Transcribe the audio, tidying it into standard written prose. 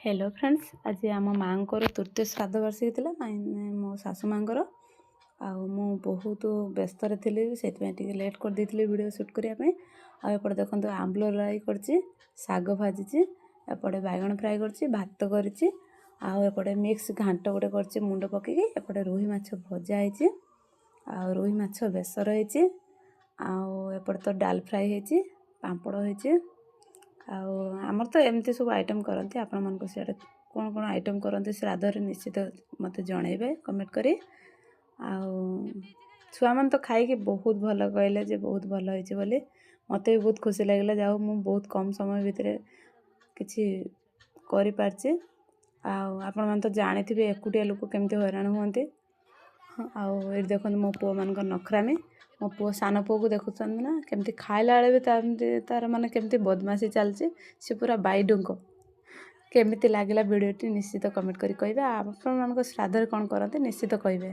Hello friends, ଆଜି ଆମ ମାଆଙ୍କର ତୃତୀୟ ଶ୍ରାଦ୍ଧ ବାର୍ଷିକୀ ଥିଲା, ମାନେ ମୋ ଶାଶୁ ମାଆଙ୍କର। ଆଉ ମୁଁ ବହୁତ ବ୍ୟସ୍ତରେ ଥିଲି, ସେଥିପାଇଁ ଟିକେ ଲେଟ୍ କରିଦେଇଥିଲି ଭିଡ଼ିଓ ସୁଟ୍ କରିବା ପାଇଁ। ଆଉ ଏପଟେ ଦେଖନ୍ତୁ, ଆମ୍ବୁଲ ରାଇ କରିଛି, ଶାଗ ଭାଜିଛି, ଏପଟେ ବାଇଗଣ ଫ୍ରାଏ କରିଛି, ଭାତ କରିଛି ଆଉ ଏପଟେ ମିକ୍ସ ଘାଣ୍ଟ ଗୋଟେ କରିଛି ମୁଣ୍ଡ ପକେଇକି। ଏପଟେ ରୋହି ମାଛ ଭଜା ହେଇଛି ଆଉ ରୋହି ମାଛ ବେସର ହେଇଛି। ଆଉ ଏପଟେ ତ ଡାଲ ଫ୍ରାଏ ହେଇଛି, ପାମ୍ପଡ଼ ହେଇଛି। ଆଉ ଆମର ତ ଏମିତି ସବୁ ଆଇଟମ୍ କରନ୍ତି। ଆପଣମାନଙ୍କ ସିଆଡ଼େ କ'ଣ କ'ଣ ଆଇଟମ୍ କରନ୍ତି ଶ୍ରାଦ୍ଧରେ, ନିଶ୍ଚିତ ମୋତେ ଜଣେଇବେ କମେଣ୍ଟ କରି। ଆଉ ଛୁଆମାନେ ତ ଖାଇକି ବହୁତ ଭଲ କହିଲେ ଯେ ବହୁତ ଭଲ ହେଇଛି ବୋଲି। ମୋତେ ବି ବହୁତ ଖୁସି ଲାଗିଲା, ଯାଉ ମୁଁ ବହୁତ କମ୍ ସମୟ ଭିତରେ କିଛି କରିପାରିଛି। ଆଉ ଆପଣମାନେ ତ ଜାଣିଥିବେ ଏକୁଟିଆ ଲୋକ କେମିତି ହଇରାଣ ହୁଅନ୍ତି। ଆଉ ଏଇଠି ଦେଖନ୍ତୁ ମୋ ପୁଅମାନଙ୍କ ନଖରାମି। ମୋ ପୁଅ, ସାନ ପୁଅକୁ ଦେଖୁଛନ୍ତି ନା, କେମିତି ଖାଇଲା ବେଳେ ବି ତା ଏମିତି ତାର ମାନେ କେମିତି ବଦମାସି ଚାଲିଛି। ସେ ପୁରା ବାଇଡୁଙ୍କ। କେମିତି ଲାଗିଲା ଭିଡ଼ିଓଟି, ନିଶ୍ଚିତ କମେଣ୍ଟ କରି କହିବେ। ଆଉ ଆପଣମାନଙ୍କ ଶ୍ରାଦ୍ଧରେ କ'ଣ କରନ୍ତି, ନିଶ୍ଚିତ କହିବେ।